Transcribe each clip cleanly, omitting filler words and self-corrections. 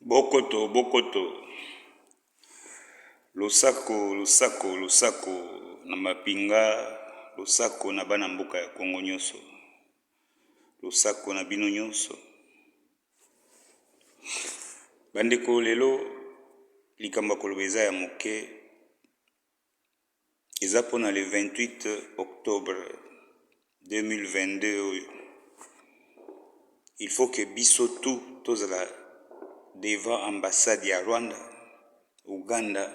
Bokoto bokoto, losako losako losako na mapinga, losako na bana mboka ya Congo nyonso, losako na bino nyonso. Bandeko lelo likambo ya koloba eza ya moke, eza mpona le 28 octobre 2022 oyo il faut que biso tout tozala devant ambassade ya Rwanda, Ouganda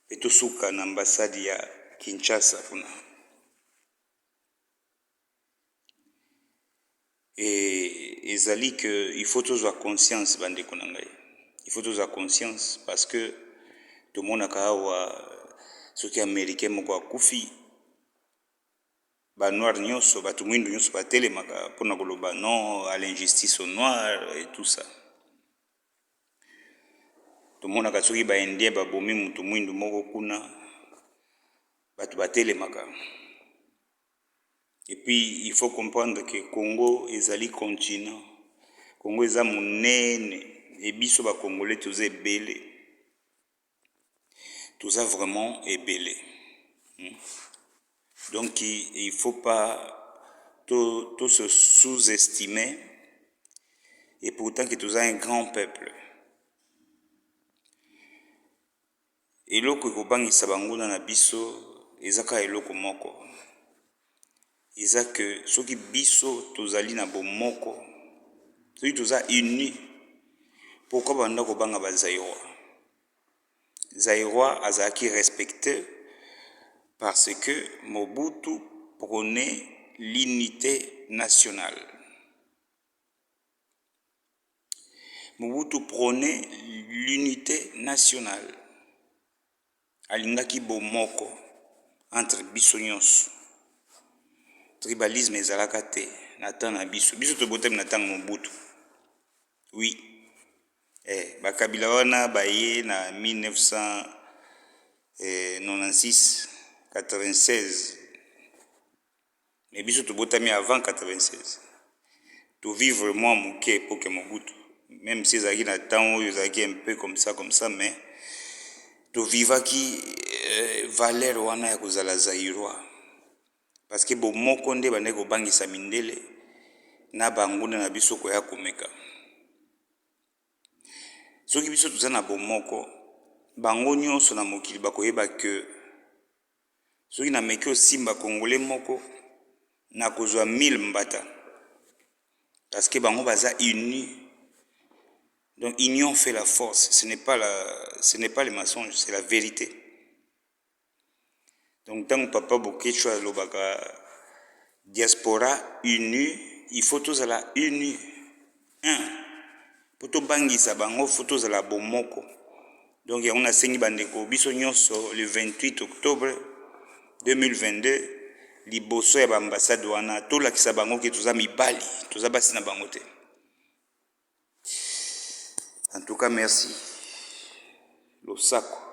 mpe tosuka na ambassade ya Kinshasa kuna. Et ezali que il faut tozwa conscience bandeko na ngai, il faut tozwa conscience parce que tomonaka awa soki américain moko akufi ba noir nyonso bato mwindu nyonso batelemaka mpona koloba non à l'injustice au noir et tout ça. Tomonaka soki ba indien babomi moto mwindu moko kuna bato batelemaka. Et puis il faut comprendre que Congo ezali continent, Congo eza monene et biso ba congolais toza ebele, toza vraiment ebele. Donc il faut pas to, to se sous-estimer et pourtant que toza un grand peuple. Eloko ekobangisa banguna na biso eza kaka eloko moko, eza que soki biso tozali na bomoko, soki toza unis, pourquoi banda kobanga ba Zaïrois? Zaïrois azalaki respecte parce que Mobutu prônait l'unité nationale. Mobutu prônait l'unité nationale. Alingaki bomoko entre biso nyonso. Tribalisme ezalaka te na temps na biso. Biso tobotami na ntango Mobutu. Oui. Eh, bakabila wana baye na 1996, 96. Mais biso tobotami avant 96. To vivre mwa moke epoque ya Mobutu. Même si ezalaki na temps oyo ezalaki un peu comme ça comme ça, mais tovivaki valeur wana ya kozala Zaïrois. Parce que bomoko nde bandaki kobangisa mindele na banguna na biso koya komeka. Soki biso toza na bomoko, bango nyonso na mokili bakoyeba que soki nameki osimba congolais moko nakozwa 1000 mbata, parce que bango baza unis. Donc union fait la force, ce n'est pas le mensonge, c'est la vérité. Donc ntango papa Boketshu alobaka diaspora unie, il faut tozala uni un po tobangisa bango, faut tozala bomoko. Donc yango nasengi bandeko biso nyonso le 28 octobre 2022 liboso ya ba ambassade wana tolakisa bango ke toza mibali, toza basi na bango te. En tout cas merci. Losako.